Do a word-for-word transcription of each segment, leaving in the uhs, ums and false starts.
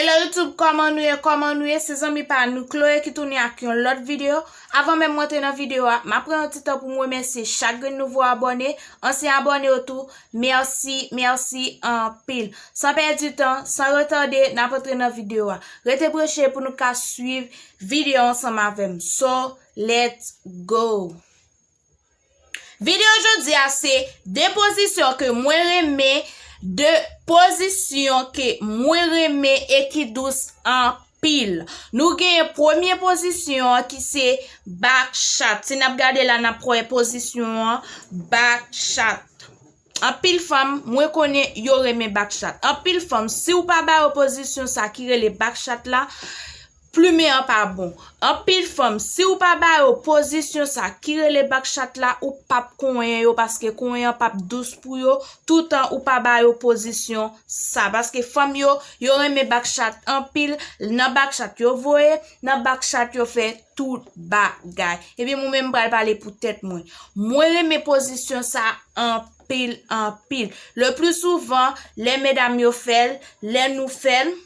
Hello YouTube, kòman nou ye? Kòman nou ye? Se zanmi pa nou Chloé ki tounen ak yon lòt videyo. Avan menm mwen antre nan videyo a, m ap pran yon ti tan pou m remèsye chak grenn nouvo abòne, ansyen abòne yo tou. Mèsi, mèsi anpil. San pèdi tan, san retade, n ap antre nan videyo a. Rete branche pou nou ka swiv videyo ansanm avè m. So, let's go! Videyo jodi a se de pozisyon ke mwen renmen, de pozisyon ke mwen renmen e ki dous anpil. Nou gen premye pozisyon an ki se back shot. Si n ap gade la, n ap wè pozisyon an, back shot. Anpil fanm, mwen konnen yo renmen back shot. Anpil fanm, si w pa ba yo pozisyon sa ki rele back shot la, plimen an pa bon. Anpil fanm, si w pa ba yo pozisyon sa ki rele back shot la, ou p ap konyen yo, paske konyen an p ap dous pou yo, toutan ou pa ba yo pozisyon sa. Paske fanm yo, yo renmen back shot anpil, nan back shot yo voye, nan back shot yo fè tout bagay. Ebyen, mwen menm pral pale pou tèt mwen. Mwen renmen pozisyon sa anpil, anpil. Le plus souvent, lè medam yo fè l, lè nou fè l,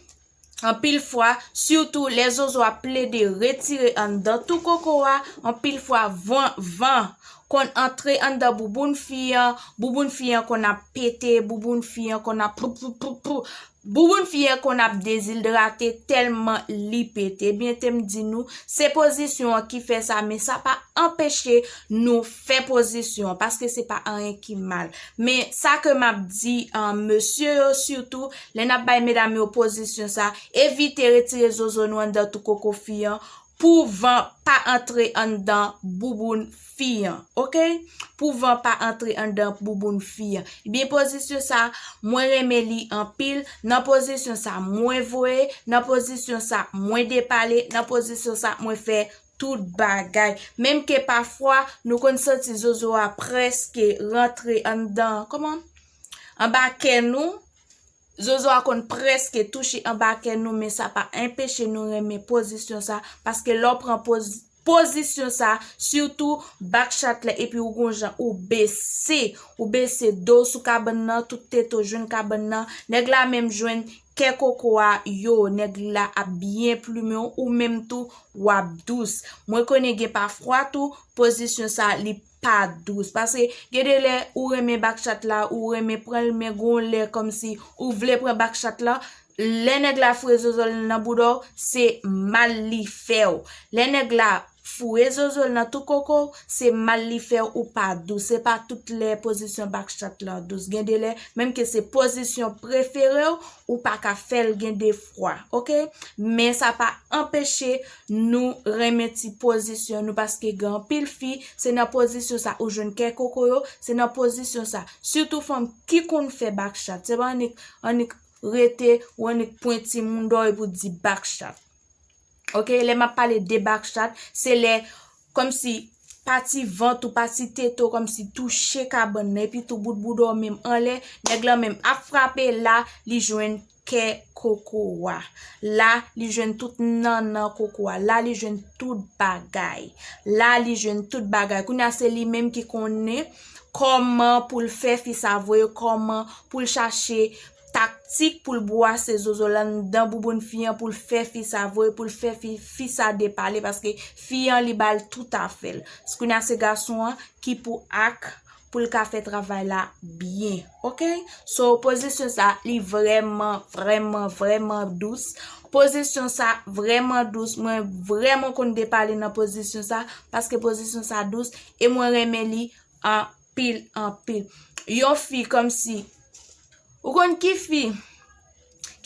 anpil fwa, sitou lè zozo a plede retire anndan tou koko a, anpil fwa van, van konn antre anndan bouboun fi an, bouboun fi an konn ap pete, bouboun fi an konn ap pou, pou, pou, pou. Bouboun fi an konn ap dezidrate tèlman li pete. Ebyen, te m di nou, se pozisyon an ki fè sa, men sa pa anpeche nou fè pozisyon an, paske se pa anyen ki mal. Men sa ke m ap di, an, mesye yo sitou, lè n ap bay medam yo pozisyon sa, evite retire zozo nou anndan tou koko fi an, pou van pa antre anndan bouboun fi an, oke? Pou van pa antre anndan bouboun fi an. Ebyen, pozisyon sa, mwen renmen li anpil. Nan pozisyon sa, mwen voye. Nan pozisyon sa, mwen depale. Nan pozisyon sa, mwen fè tout bagay. Menm ke pafwa, nou konn santi zozo a prèske rantre anndan, kòman? Anba kè nou. Zozo a konn prèske touche anba kè nou, men sa pa enpeche nou renmen pozisyon sa, paske lè w pran poz-, pozisyon sa, sitou back shot la, epi ou gon jan ou bese, ou bese do w sou kabann nan, tout tete w jwenn kabann nan, nèg la menm jwenn kè koko a yo, nèg la ap byen plimen w, ou menm tou, w ap dous. Mwen konnen gen pafwa tou, pozisyon sa, li pa dous. Paske gen de lè ou renmen back shot la, ou renmen pran l, men gon lè kòmsi ou vle pran back shot la. Lè nèg la foure zozo l nan bouda w, se mal li fè w. Lè nèg la foure zozo l nan tou koko w, se mal li fè w, ou pa dous. Se pa tout lè pozisyon back shot la dous. Gen de lè, menm ke se pozisyon prefere w, ou pa ka fè l gen de fwa, oke? Men sa pa anpeche nou renmen ti pozisyon nou, paske gen anpil fi, se nan pozisyon sa ou jwenn kè koko yo, se nan pozisyon sa. Sitou fanm ki konn fè back shot, se pa annik, annik rete ou annik pran timoun dòyè pou di back shot. Oke, lè m ap pale de back shot, se lè kòmsi pati vant ou pati tete w kòmsi touche kabann nan, epi tou bout bouda w menm anlè, nèg lan menm ap frape la, li jwenn kè koko a. La, li jwenn tout nannan koko a. La, li jwenn tout bagay. La, li jwenn tout bagay. Kounye a, se li menm ki konnen kòman pou l fè fi sa voye, kòman pou l chache taktik pou l bwase zozo l anndan bouboun fi an, pou l fè fi sa voye, pou l fè fi, fi sa depale, paske fi an li ba l tout afè l. Kounye a se gason an ki pou ak pou l ka fè travay la byen, oke? So, pozisyon sa, li vrèman, vrèman, vrèman dous. Pozisyon sa vrèman dous. Mwen vrèman konn depale nan pozisyon sa, paske pozisyon sa dous, e mwen renmen li anpil, anpil. Yon fi kòmsi, ou konn ki fi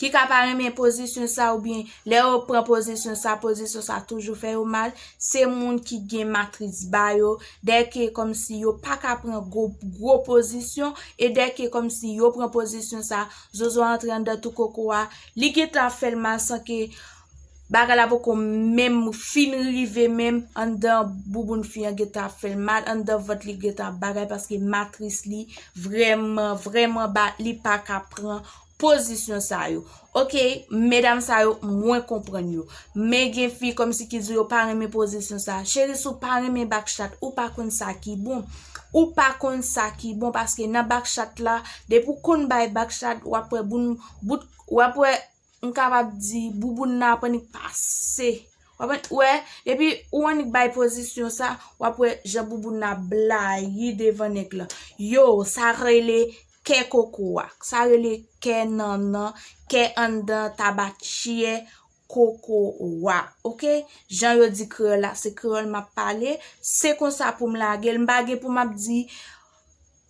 ki ka pa renmen pozisyon sa, oubyen lè yo pran pozisyon sa, pozisyon sa toujou fè yo mal, se moun ki gen matris ba yo, dèke kòmsi yo pa ka pran gwo, gwo pozisyon, e dèke kòmsi yo pran pozisyon sa, zozo antre anndan tou koko a, li gentan ap fè l mal san ke bagay la poko menm fin rive menm, anndan bouboun fi an gentan ap fè l mal, anndan vant li gentan ap bagay, paske matris li vrèman, vrèman ba, li pa ka pran pozisyon sa yo. Oke, medam sa yo, mwen konprann yo. Men gen fi kòmsi ki di yo pa renmen pozisyon sa. Cheri, si w pa renmen back shot, ou pa konn sa ki bon. Ou pa konn sa ki bon, paske nan back shot la, depi w konn bay back shot, w ap wè bout, bout, w ap wè m kapab di bouboun nan ap annik pase. W ap wè, depi ou annik bay pozisyon sa, w ap wè jan bouboun nan ap blayi devan nèg lan. Yo, sa rele kè koko a. Sa rele kè nannan, kè anndan tabatyè koko a. Oke? Jan yo di kreyòl la, se kreyòl m ap pale. Se konsa pou m lage l. M pa gen pou m ap di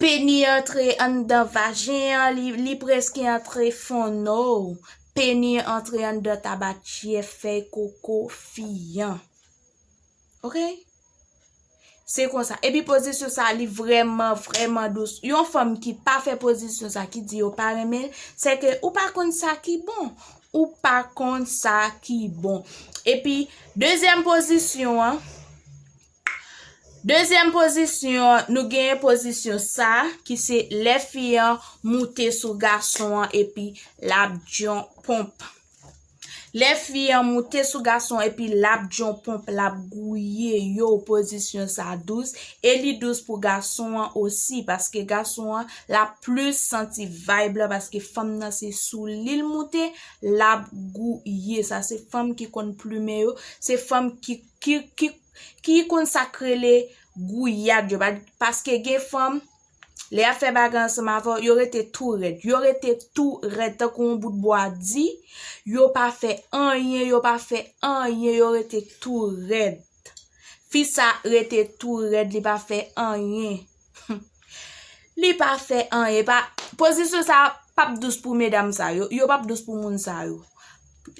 peni antre anndan vajen an, li, li prèske antre fon. No. Peni antre anndan tabatyè fèy koko fi an. Oke? Se konsa. Epi pozisyon sa, li vrèman, vrèman dous. Yon fanm ki pa fè pozisyon sa, ki di yo pa renmen l, se ke ou pa konn sa ki bon. Ou pa konn sa ki bon. Epi, dezyèm pozisyon an, dezyèm pozisyon, nou genyen pozisyon sa, ki se lè fi an moute sou gason an, epi l ap dyon ponp. Lè fi an moute sou gason epi l ap dyon ponp, l ap gouye yo, pozisyon sa dous, e li dous pou gason an osi, paske gason an l ap plis santi vibe la, paske fanm nan se sou li l moute, l ap gouye. Sa se fanm ki konn plimen yo, se fanm ki, ki, ki, ki konn sa k rele gouyad yo, pa-, paske gen fanm, lè y ap fè bagay ansanm avè w, yo rete tou rèd. Yo rete tou rèd, tankou yon bout bwa di. Yo pa fè anyen, yo pa fè anyen, yo rete tou rèd. Fi sa rete tou rèd, li pa fè anyen. Li pa fè anyen. Pa, pozisyon sa p ap dous pou medam sa yo. Yo p ap dous pou moun sa yo.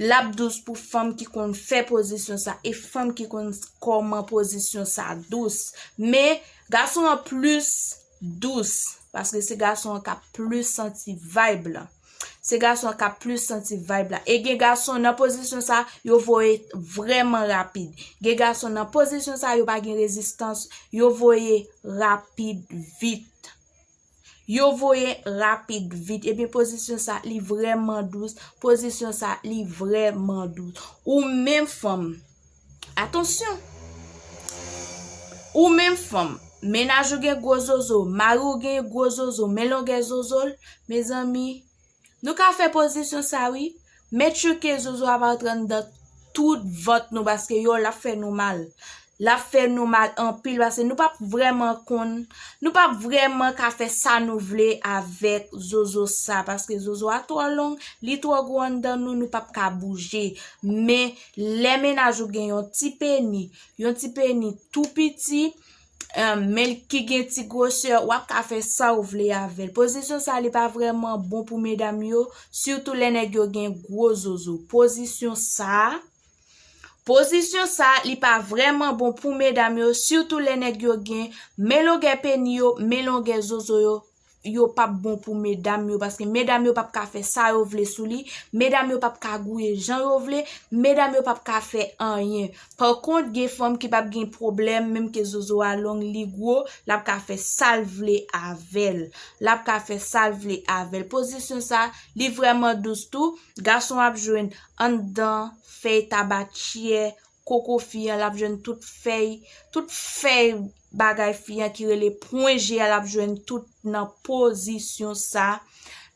L ap dous pou fanm ki konn fè pozisyon sa e fanm ki konn kòman pozisyon sa dous. Men, gason an plis dous, paske se gason an k ap plis santi vibe la. Se gason an k ap plis santi vibe la. E gen gason nan pozisyon sa, yo voye vrèman rapid. Gen gason nan pozisyon sa, yo pa gen rezistans, yo voye rapid vit. Yo voye rapid vit. Ebyen, pozisyon sa, li vrèman dous. Pozisyon sa, li vrèman dous. Ou menm fanm, atansyon. Ou menm fanm, mennaj ou gen gwo zozo, mari w gen gwo zozo, men longè zozo l, mezanmi, nou ka fè pozisyon sa wi. Men tchouke zozo ap antre anndan tout vant nou, paske yo, l ap fè nou mal. L ap fè nou mal anpil, paske nou p ap vrèman konn, nou p ap vrèman ka fè sa nou vle avèk zozo sa, paske zozo a twò long, li twò gwo anndan nou, nou p ap ka bouje. Men lè mennaj ou gen yon ti peni, yon ti peni tou piti, em, men ki gen ti gwosè, w ap ka fè sa w vle avè l. Pozisyon sa, li pa vrèman bon pou medam yo, sitou lè nèg yo gen gwo zozo. Pozisyon sa, pozisyon sa, li pa vrèman bon pou medam yo, sitou lè nèg yo gen men longè peni yo, men longè zozo yo, yo p ap bon pou medam yo, paske medam yo p ap ka fè sa yo vle sou li, medam yo p ap ka gouye jan yo vle, medam yo p ap ka fè anyen. Pa kont, gen fanm ki p ap gen pwoblèm, menm ke zozo a long, li gwo, l ap ka fè sa l vle avè l. L ap ka fè sa l vle avè l. Pozisyon sa, li vrèman dous tou. Gason ap jwenn anndan fèy tabatyè, koko fi an, l ap jwenn tout fèy, tout fèy bagay fi an ki rele pwen je a, l ap jwenn tout nan pozisyon sa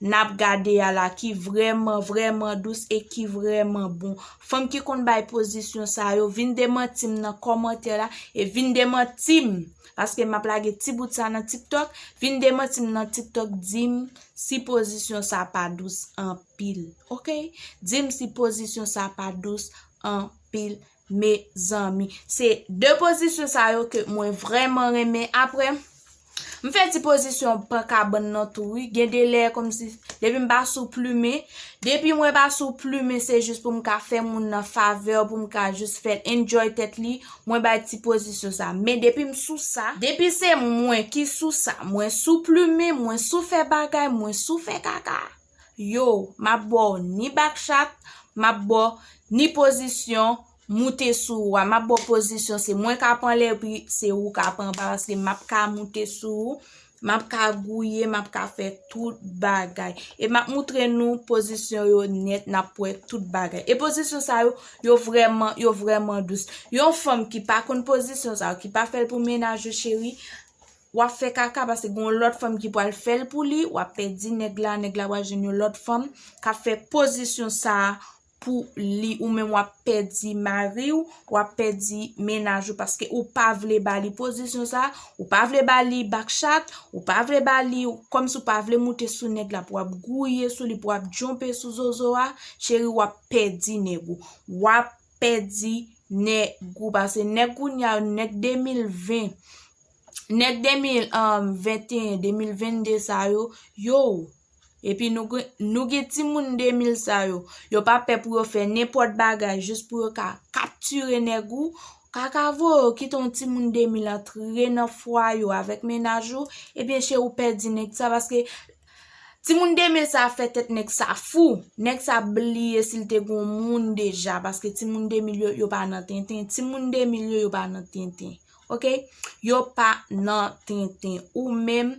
n ap gade a la, ki vrèman, vrèman dous e ki vrèman bon. Fanm ki konn bay pozisyon sa yo, vin demanti m nan kòmantè la, e vin demanti m, paske m ap lage ti bout sa nan TikTok, vin demanti m nan TikTok, di m si pozisyon sa pa dous anpil, oke? Di m si pozisyon sa pa dous anpil, mezanmi. Se de pozisyon sa yo ke mwen vrèman renmen. Apre, m fè ti pozisyon pran kabann nan tou, wi. Gen de lè kòmsi, depi m pa sou plimen, depi mwen pa sou plimen, se jis pou m ka fè moun nan favè, pou m ka jis fè l enjoy tèt li, mwen bay ti pozisyon sa. Men depi m sou sa, depi se mwen ki sou sa, mwen sou plimen, mwen sou fè bagay, mwen sou fè kaka, yo, m ap ba w ni bakchat, m ap ba w ni pozisyon moute sou ou a. M ap ba w pozisyon, se mwen k ap anlè, epi se ou k ap anba, paske m ap ka moute sou ou, m ap ka gouye, m ap ka fè tout bagay. E m ap moutre nou pozisyon yo nèt, n ap wè tout bagay. E pozisyon sa yo, yo vrèman, yo vrèman dous. Yon fanm ki pa konn pozisyon sa yo, ki pa fè l pou mennaj yo, cheri, w ap fè kaka, paske gen yon lòt fanm ki pral fè l pou li, w ap pèdi nèg la, nèg la pral jwenn yon lòt fanm k ap fè pozisyon sa a pou li, ou menm w ap pèdi mari w, w ap pèdi mennaj ou, paske ou pa vle ba li pozisyon sa, ou pa vle ba li back chat, ou pa vle ba li, kòmsi ou pa vle moute sou nèg la pou w ap gouye sou li, pou w ap djonpe sou zozo a, cheri, w ap pèdi nèg ou. W ap pèdi nèg ou, paske nèg kounye a, nèg de mil ven, nèk de mil venteyen, de mil vennde sa yo, yo. Epi nou gen, nou gen timoun de mil sa yo. Yo pa pè pou yo fè nenpòt bagay jis pou yo ka kaptire nèg ou. Kaka voye w kite yon timoun de mil antre nan fwaye w avèk mennaj ou. Ebyen, cheri, ou pèdi nèg sa, paske timoun de mil sa fè tèt nèg sa fou. Nèg sa bliye si l te gen yon moun deja, paske timoun de mil yo, yo pa nan tenten. Timoun de mil yo, yo pa nan tenten. Ok? Yo pa nan tenten. Ou menm,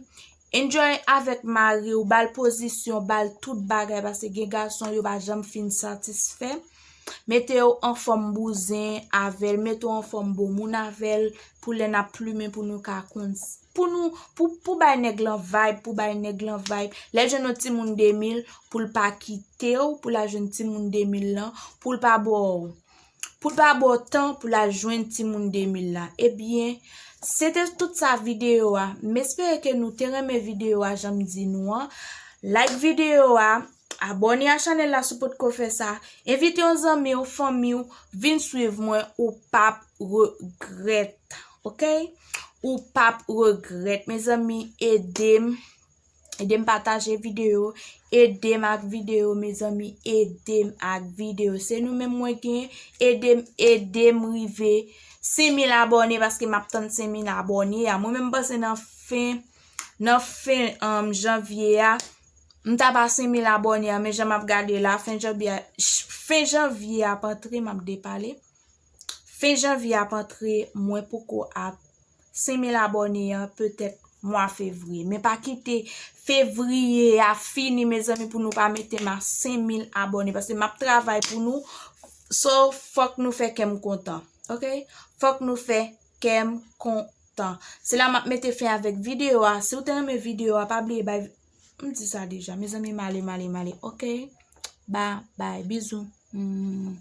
enjoy avèk mari w, ba l pozisyon, ba l tout bagay, paske gen gason, yo pa janm fin satisfè. Mete w anfòm bouzen avè l, mete w anfòm bon moun avè l, pou lè n ap plimen, pou nou ka konn, pou nou, pou, pou bay nèg lan vibe, pou bay nèg lan vibe. Lè l jwenn yon timoun de mil, pou l pa kite w, pou l al jwenn timoun de mil lan, pou l pa ba w, pou l pa ba w tan pou l al jwenn timoun de mil la. Ebyen, se te tout sa videyo a. M espere ke nou te renmen videyo a, jan m di nou an. Like videyo a, abòne a chanèl la si w potko fè sa. Envite yon zanmi w, fanmi w, vin swiv mwen, ou p ap regrèt. Ok? Ou p ap regrèt. Mezanmi, ede m. Ede m pataje videyo. Ede m ak videyo, mezanmi. Ede m ak videyo. Se nou menm mwen gen. Ede m, ede m rive senk mil abòne, paske m ap tann senk mil abòne a. Mwen menm, m panse nan fen, nan fen, um, janvye a, m t ap a senk mil abòne a, men jan m ap gade la, fen janvye a, ch-, fen janvye a ap antre, m ap depale. Fen janvye ap antre, mwen poko ap senk mil abòne an, petèt mwa fevriye. Men pa kite fevriye a fini, mezanmi, pou nou pa mete m a senk mil abòne, paske m ap travay pou nou. So, fòk nou fè kè m kontan, ok? Fòk nou fè kè m kontan. Se la m ap mete fen avèk videyo a. Si w te renmen videyo a, pa bliye bay, m di sa deja, mezanmi, m ale, m ale, m ale, ok? Bye, bye, bizou. Mm.